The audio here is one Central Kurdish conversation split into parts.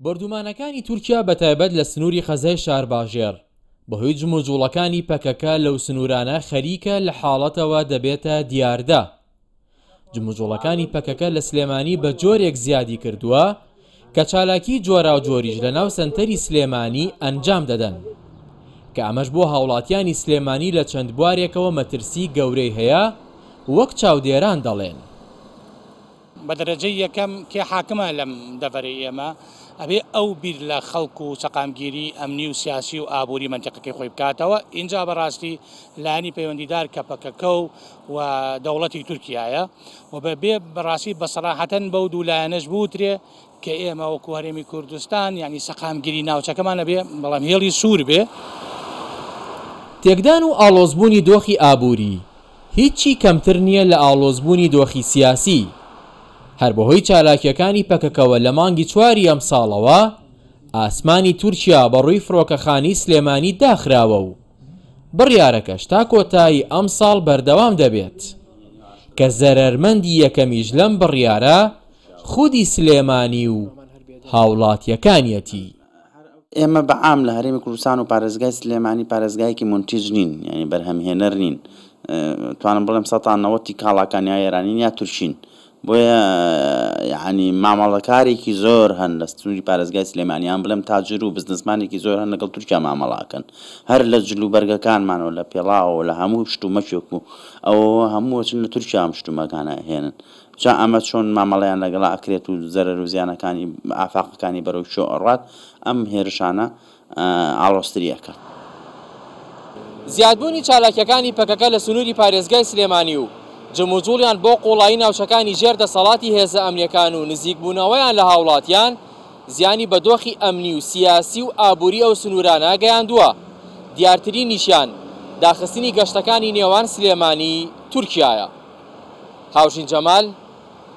بۆردومانەکانی تورکیا بەتایبەت لە سنووری قەزای شارباژێڕ بەهۆی جموجوڵەکانی پەکەکە لەو سنوورانە خەریکە لە حاڵەتەوە دەبێتە دیاردە. جموجوڵەکانی پەکەکە لە سلێمانی بە جۆرێک زیادی کردووە کە چالاکی جۆراوجۆریش لە ناو سەنتەری سلێمانی ئەنجام دەدەن کە ئەمەش بۆ هاوڵاتیانی سلێمانی لە چەند بوارێکەوە مەترسی گەورەی هەیە وەک چاودێران دەڵێن. بە دەرەجەی یەکەم کێ حاکمە لەم دەڤەرەی ئێمە، ئەبێ ئەو بیر لە خەڵک و سەقامگیری ئەمنی و سیاسی و ئابووری مەنتیقەکەی خۆی بکاتەوە، ئینجا بەڕاستی لایەنی پەیوەندیدار کە پەکەکە و و دەوڵەتی تورکیایە و بە بێ بەڕاستی بە سەراحەتەن بەو دوو لایەنەش بوترێ کە ئێمە وەکو هەرێمی کوردستان یانی سەقامگیری ناوچەکەمان ئەبێ بەڵام هێڵی سوور بێ. تێکدان و ئاڵۆزبوونی دۆخی ئابووری هیچی کەمتر نییە لە ئاڵۆزبوونی دۆخی سیاسی. هەر بەهۆی چالاکییەکانی پەکەکەوە لە مانگی چواری ئەمساڵەوە ئاسمانی تورکیا بەڕووی فڕۆکەخانەی سلێمانی داخراوە و بڕیارەکەش تا کۆتایی ئەمساڵ بەردەوام دەبێت کە زەرەرمەندی یەکەمیش لەم بڕیارە خودی سلێمانی و هاوڵاتییەکانیەتی. ئێمە بە عام لە هەرێمی کوردستان و پارێزگای سلێمانی پارێزگایەکی مونتیج نین یانی بەرهەمهێنەر نین توانم بڵێم سەتا نەوەتی کاڵاکان یا ئێرانین یا تورکین بۆیە یعنی مامەڵەکارێکی زۆر هەن لە سنووری پارێزگای سلێمانی یان بڵێم تاجر و بزنسمانێکی زۆر هەن لەگەڵ تورکیا مامەڵاکەن هەر لە جل و بەرگەکانمانەوە لە پێڵاوەوە لە هەموو شتومەکێک و ئەوەوە هەموو چن لە تورکیا ئەم شتومەکانە هێنن جا ئەمە چۆن مامەڵەیان لەگەڵا ئەکرێت و زەرەر و زیانەکانی ئافاقەکانی بەرەو کوێ ئەڕوات، ئەم هێرشانە ئاڵۆزتری ئەکات. زیادبوونی چالاکییەکانی پەکەکە لە سنووری پارێزگای سلێمانی و جموجوڵیان بۆ قوڵایی ناوچەکانی ژێر دەسەڵاتی هێزە ئەمنییەکان و نزیکبوونەوەیان لە هاوڵاتیان زیانی بە دۆخی ئەمنی و سیاسی و ئابووری ئەو سنوورانە گەیاندووە، دیارترینیشیان داخستنی گەشتەکانی نێوان سلێمانی، تورکیایە. هاوژین جەمال،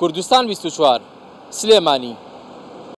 کوردستان 24، سلێمانی.